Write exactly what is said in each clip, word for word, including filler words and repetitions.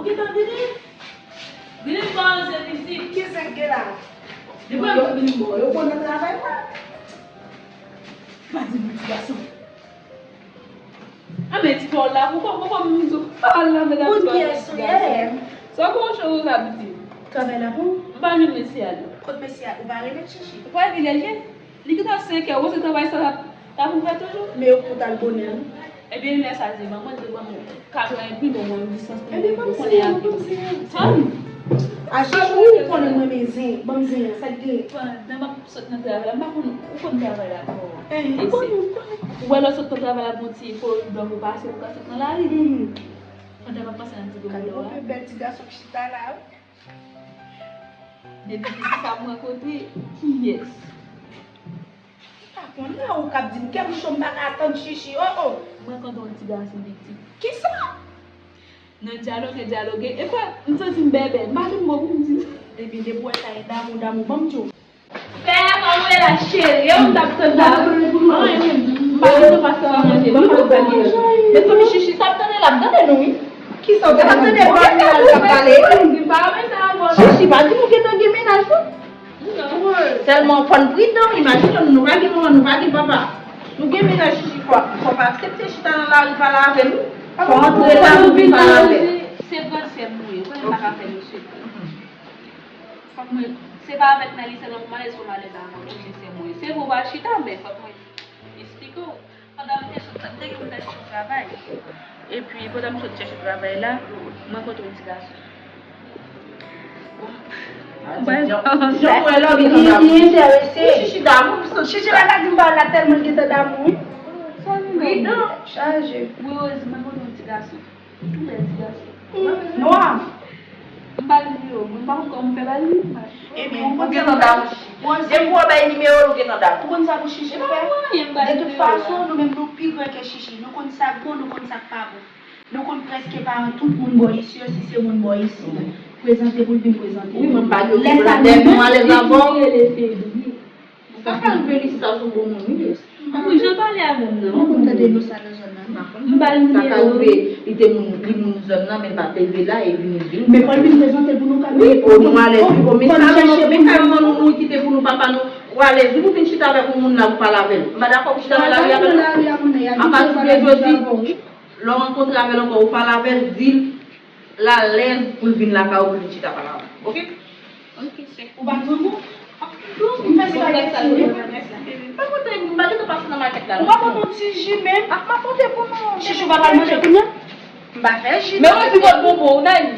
Gentan vini? Vini m ba w ze pitit. Ki sa k gen la? Li pral vini m ba w yo. Yo konn nan travay la. Pa di m ti gason. A men ti pa w la, pou kò, pou kò m di w pa al la, medam. Pou kiyès ou ye? Sa w konn chòz ou la pitit? Travay la pou? M pa jwenn mesye a non. Kot mesye a? Ou pa rele Chichi? Ou pa vin lè l ye? Li gentan senkè, ou panse travay sa l ap, l ap ouvè toujou? Men yo pou t al bonè wi. Ebyen lè sa se ban mwen, se ban mwen. Ka pran pi bon, mwen distans pou mwen konnen ak li. Sa m. A Chichi, ou konnen mwen renmen zen, ban m zen an, sa k gen? Pandan m ap sot nan travay la, m pa konn, ou konn travay la twò. Ou wè lè w sot nan travay la, gon ti koridò pou pase, pou ka sot nan lari. Pandan m ap pase nan ti koridò a. Gade yon bèl ti gason k chita la wi. Depi pitit sa m rankontre, kiyès? M pa konnen, ou k ap di m kè m cho, m pa ka tann Chichi, o o. M rankontre yon ti gason pitit. Kisa? Nan dyaloge, dyaloge, e kwè, m santi m bèbè, m pa jwenn mo pou m di. Ebyen depi w wè sa e damou, damou, ban m di w. Fè a pa mwen la cheri, e ou m t ap tann la. Anyen menm, m pa gentan pase nan manje, ban m al fè manje. Mezanmi Chichi, sa ap tande l ap tande nou wi. Kisa w te ap tande? Bon, kisa w te ap pale? Chichi, pa di nou gentan gen mennaj non. Sèlman fò n pridan, imajine w, nou pa gen manman, nou pa gen papa. Nou gen mennaj Chichi, fò, fò pa aksepte chita nan lari pale avè nou. Fò antre la pou vin pale avè. Se gran sè m ou ye, ou konnen m pa ka fè nou sipòte. Fòk mwen, se pa avèk Nelly sèlman pou m alèz, fò m alèz avè w tou, se sè mwen. Se pou w pa chita, men fòk mwen eksplike w. Pandan m te sot, m te gen pou m t al chèche yon travay. Epi, pandan m sot chèche travay la, m rankontre yon ti gason. Jan w wè la, w gentan damou. Li enterese. Chichi damou, Chichi la ka di m pa la tèlman l gentan damou, wi. Pridan. Chaje. Wi, Rosie, m rankontre yon ti gason. Tou bèl ti gason. Nwa. M ba l nimewo, mwen m pa konn kòman m fè ba l li. Ebyen, ou gentan damou. Depi w bay nimewo l, ou gentan damou. Ou konn sa pou Chichi fè? De tout fason, nou menm nou pi gran ke Chichi. Nou konn sa k bon, nou konn sa k pa bon. Nou konn prèske paran tout moun bò isit yo, si se moun bò isit. Prezante pou l vin prezante. Wi, mwen m pa gen pwoblèm, nou alèz avè w. Sa ka rive li, si sa se yon bon moun, wi. Wi, jan pale a moun nan. Ou konn tande nou sa nan zòn nan? M pa konn sa ka rive, li te moun, li moun zòn nan, men l pa te rive la, e vini vin. Men fò l vin prezante l pou nou ka. Wi, pou nou alèz, wi, bon, men sa, men kay manman nou, nou kite pou nou, papa nou, ou alèz, wi, pou vin chita avèk yon moun la, pou pale avè l. M pa dakò pou chita nan lari avè l. Apa di de jodi, lè w rankontre avè l ankò, ou pale avè l, di l, l alèz pou l vin lakay ou pou l vin chita pale avè w. Oke? Oke, chè. Ou pa granmou? M fè spageti wi. M pa pote, m pa gentan pase nan makèt la non. Ou pa pote yon ti ji menm? Ah, m ap pote pou nou. Chichi, ou pa pral manje kounye a? M pa fè ji. Men ou di kot bonbon ou, Nani?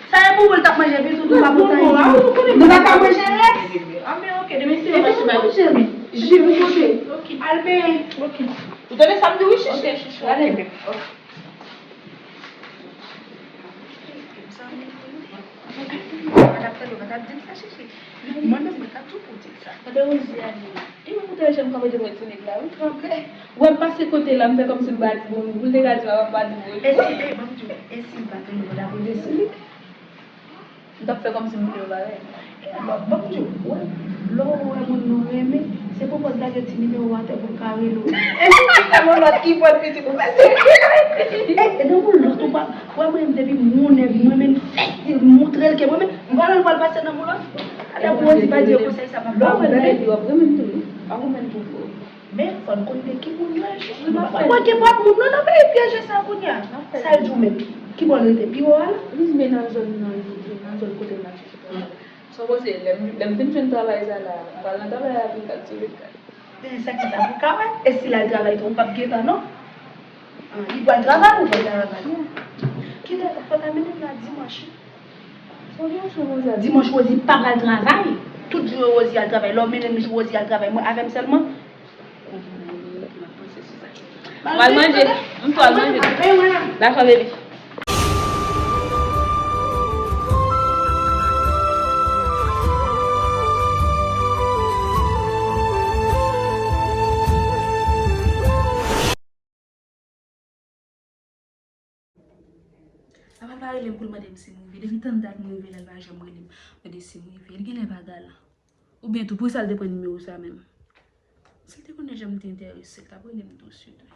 Sa e bonbon l t ap manje, pitit, ou pa pote anyen pou nou. Nou pa ka manje rès? Ah, men oke, demen se yon manje. Ji pou pote. Oke. Al benyen. Oke. Ou tande sa m di wi, Chichi? Oke, Chichi. Ale. Oke. Mwen menm, mwen ta tou pou di sa. Gade Rosie a li. E mwen pote jèm ka mete mwen ti nèg la, wi, tranble. Wè m pase kote la, m fè kòmsi m pa di bonjou. Pou l te ka di m, m pa di bonjou. E si, e, ban m di w, e si m pa gen yon moun ap rele sou li? M t ap fè kòmsi m vle yon bagay. Ban m di w, wè, lè w wè moun nou renmen, se pou w lage ti nimewo atè pou l ka rele w. E si se yon lòt ki pran pitit ou fè se. E, e nan yon lòt ou pa, wè mwen menm depi m wè yon nèg mwen menm fè stil moutre l ke mwen menm, m pa nan pral pase nan yon lòt. Atè pou Rosie pa di yo konsèy sa pa fè w tande. Lè w wè l renmen w ap renmen l tou wi. Pa konprann pou fò. Men fò n konn de ki moun yo ye. Mwen gen pwòp moun non nan peyi pyeje sa kounye a. Sa l di w menm? Ki bò l rete? Pi wo a la? Li rete nan zòn nan, li rete nan zòn kote l ap chèche travay. Sa w panse, lè m, lè m fin jwenn travay sa la, m pral nan travay la vennkat sou vennkat. Men sa ki sa pou ka wè? E si l al travay tou, ou p ap gentan non? Ah, li pral travay ou pral travay? Kilè? Fò ta mennen m la dimanch wi. Dimanch Rosie pa pral travay. Tout jou Rosie al travay. Lè w mennen m jou Rosie al travay, mwen avè m sèlman. M al manje. M tou al manje. Dakò, baby. Papa l pa rele m pou l mande m si m rive. Depi tann dat mwen rive la, l pa janm rele m mande si m rive. Li genlè pa galan. Oubyen tou, poukisa l te pran nimewo sa menm? Si l te konnen jan m te enterese, l t ap rele m tousuit wi.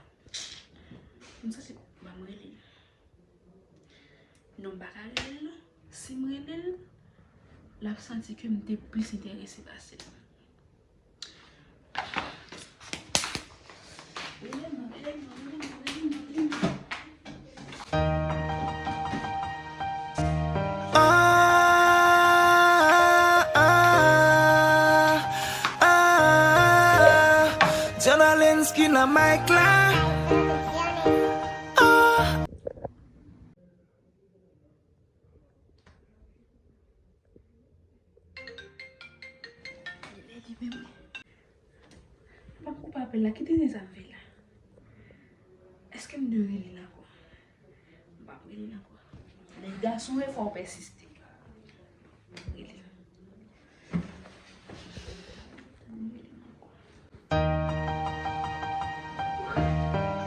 M santi, ban m rele l. Non, m pa ka rele l non. Si m rele l, l ap santi ke m te plis enterese pase l. Rele m non, rele m non, rele m non, rele m non, rele m non. Ah, ah, ah. Diana Lensky nan mic la. Ah. Lè li menm. Pa koupe apèl la, kite se sa m fè la. Èske m dwe rele l ankò? M p ap rele l ankò. Lè gason e fò w pèsiste. M ap rele l. M ap rele l ankò.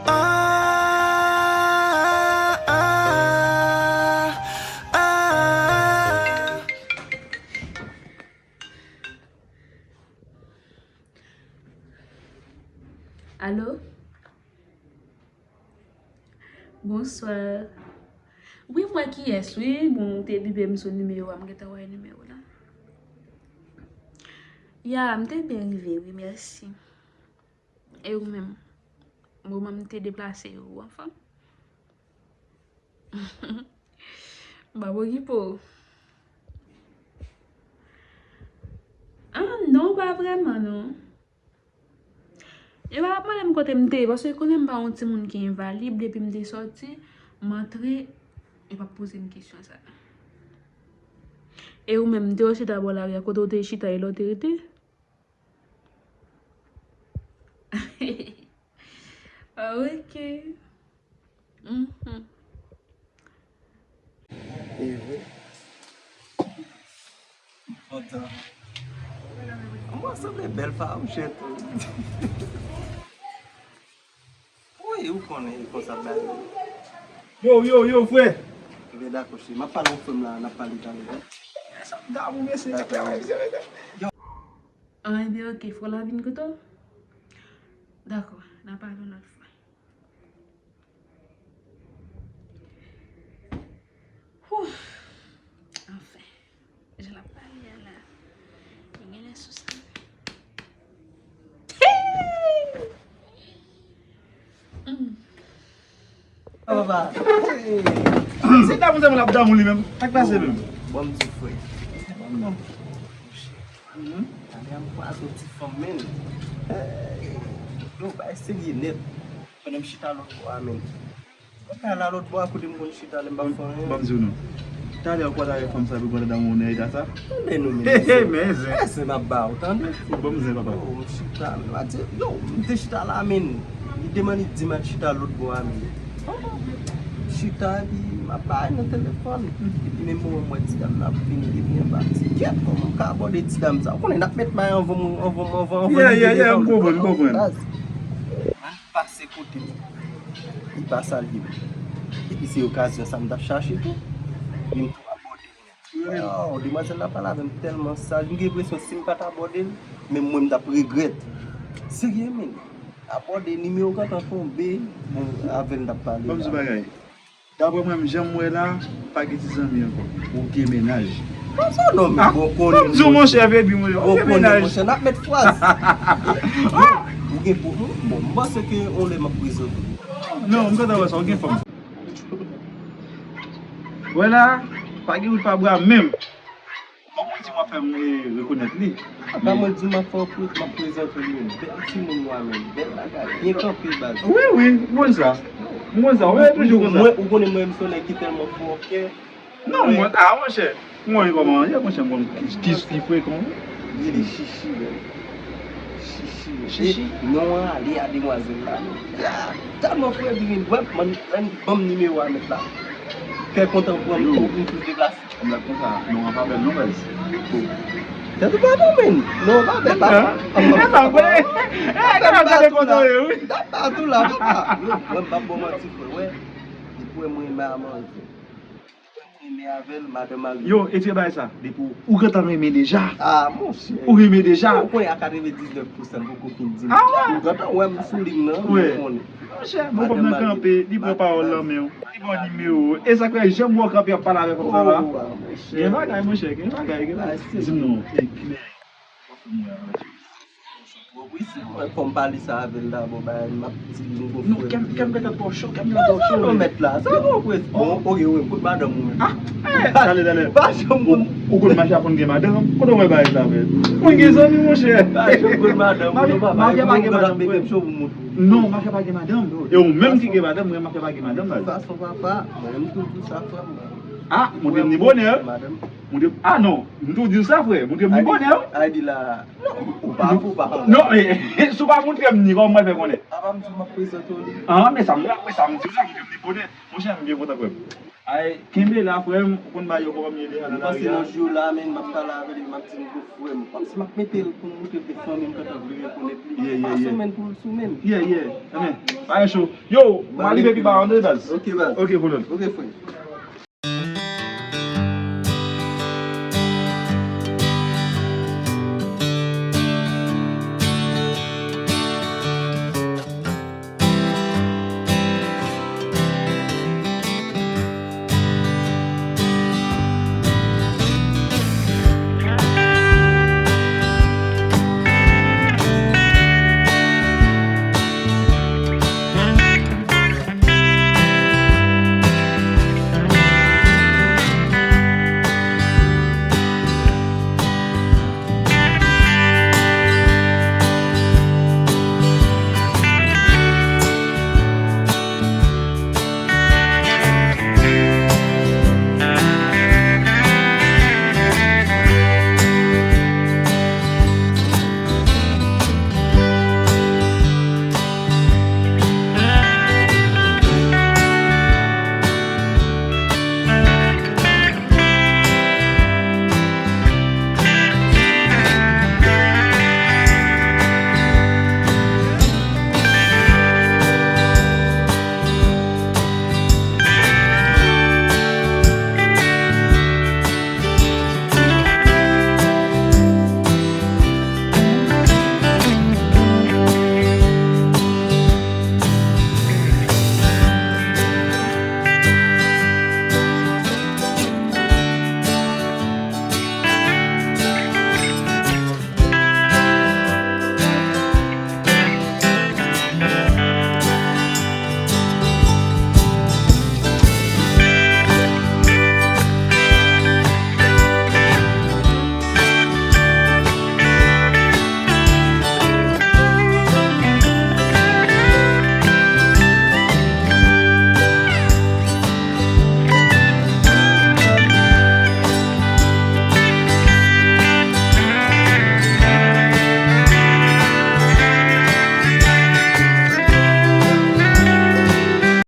Ah, ah, ah. Alo? Bonswa. Wi, m wè kiyès, wi. Bon, ou te bipe m sou nimewo a, m gentan wè nimewo la. Ya, m te byen rive, wi, mèsi. E ou menm? Moman m te deplase, ou anfòm? M ap okipe w. Ah, non, pa vrèman, non. Yo pa t ap mande m kote m te ye, paske yo konnen m pa yon timoun ki envalib, depi m te sòti, m antre, yo p ap poze m kesyon sa. E ou menm, m te wè w chita bò lari a, kote w te chita, e la w te rete? Ah, ok. Mhm. E vre. Kontan. Mwen sanble bèl fanm, chè tou. Wi, ou konnen, e konsa bagay. Yo, yo, yo, frè. Ebyen, dakò, cheri. M ap pale ak frè m la, n ap pale talè, wi. Sa m damou, mesye. Dakò, wi. Yo. Ah, ebyen, ok, frè la vin kote w? Dakò, n a pale yon lòt fwa. Whew. Anfen, jan l ap pale a la, li genlè sou sa. Mm. Ah, papa. Se damou sèlman l ap damou li menm. Sa k pase menm? Bon, m di frè. Bon, non. Mhm. Talè a m kwaze yon ti fanm, menn. Yo, bay serye nèt. Pandan m chita lòt bò a, menn. Mwen ka la lòt bò a kote m konn chita lè m pa fè anyen. Ban m di w non. Talè ou kwè avèk fanm sa epi w pral damou nan eta sa? Tande non, men. He, he, men zen. E zen m ap ba ou, tande. Ou ban m zen, papa. Oh, m chita, men, m a di, yo, m te chita la, men. Li te mande di m al chita lòt bò a, men. Chita, epi m ap bay nan telefòn. Epi menm moman m wè ti dam nan ap vini depi anba. Ti kèt, kòman m ka abòde ti dam sa? Ou konnen n ap met may anvan, anvan, anvan, anvan. Yeah, yeah, yeah, m konprann, m konprann. Baz. Pase kote m. Li pa salye m. Epi se okazyon sa m t ap chache tou. Epi m tou abòde l nèt. Oh, demwazèl la pale avè m tèlman saj. M gen enpresyon si m pa t abòde l, menm mwen m t ap regrèt. Serye, menn. Abòde, nimewo gentan tonbe. Bon, avè l m t ap pale la. Ban m di w bagay. Daprè mwen, jan m wè la, pa gen ti zanmi ankò. Ou gen mennaj. Kòmsa non, men bon konnen. Ban m di w, monchè, baby, mwen, ou gen mennaj. Monchè, n ap met fraz. Ou gen pou, bon, m panse ke on lè m ap prezante. Non, m kontan wè sa, ou gen fanm. Wè la, pa gen wout pa bra menm. Kòman w di w ap fè m, eh, rekonèt li? Apa mwen di w m ap fè w pre-, m ap prezante w li menm. Bèl timoun nwa menm. Bèl bagay. Byen kanpe, baz. Wi, wi, m konn sa. M konn sa. Ou toujou konn sa. Mwen, ou konnen mwen, m se yon nèg ki tèlman fò kè. Non, mwen, ah, monchè. Mwen, kòman, monchè, m konn ki, ki, ki frekan. Li rele Chichi, menm. Chichi, menm. Chichi? E non an ale a demwazèl la, menm. Ya, tèlman frè vini, wè, ban m nimewo a, mèt la. Kè kontan pran m, m toujou deplase. Kòm la konsa, non an pa bèl non, baz. Tèt ou pa bon, menn. Non an pa bèl, papa. Papa, papa. Papa, papa, papa. Papa, papa, papa. Papa, papa. Yo, mwen m p ap ba w manti, frè. Wè, depi wè mwen renmen a manti. Renmen avè l, madanm al. Yo, etye bay sa, depi ou, ou gentan renmen deja. Ah, monchè. Ou renmen deja. Ou konnen a katrevendiznèf pousan poko fin di m. Ah, ouais. Ou gentan wè m sou liy nan, ou konnen. Monchè, bon, kòm nan kanpe, li pran pawòl nan men w. Li ban nimewo w. E sa k fè, janm wè w kanpe ap pale avè kòm sa la. Oh, ah, monchè. Gen bagay, monchè, gen bagay, gen bagay. Di m non, e klè. Fò m pale sa avè l dabò, ba, m ap di l nou gon frè. Non, kè m, kè m gentan twò cho, kè m gentan twò cho. Non, mèt la, sa gon près. Bon, ok, wi, kote madanm ou menm? Ah, eh, talè, talè. Pa janm konn. Ou konn mafya konn gen madanm? Kote w wè bagay sa fèt? Mwen gen zanmi, monchè. Pa janm konn madanm ou, non, papa. Mafya pa gen madanm, frè. Non, mafya pa gen madanm. E ou menm ki gen madanm, mwen mafya pa gen madanm, baz. Fason, papa, mwen menm tou di sa, frè m. Ah, montre m ni bonè. Madanm. Montre, ah non, m tou di w sa, frè. Montre m ni bonè. Ay di la. Non, ou pa, ou pa. Non, e, e, si w pa montre m ni, kòman mwen fè konnen? Papa m di m ap prezante w li. Ah, men sa m, men sa m di w la, montre m ni bonè. Monchè, m byen kontan, frè m. Ay, kenbe la, frè m, ou konn bagay yo kòman ye deja nan lari a. M pase nan jou la, men m ap pale avè li, m ap di m gon frè m. Kòmsi m ap mete l pou m montre l ke fanmi m gentan vle rekonèt li. Yeah, yeah, yeah. Pa sou men pou l sou men. Yeah, yeah. Amen. Bagay cho. Yo, m a rive pi ba, antre, baz. Ok, baz. Ok, kolòn. Ok, frè.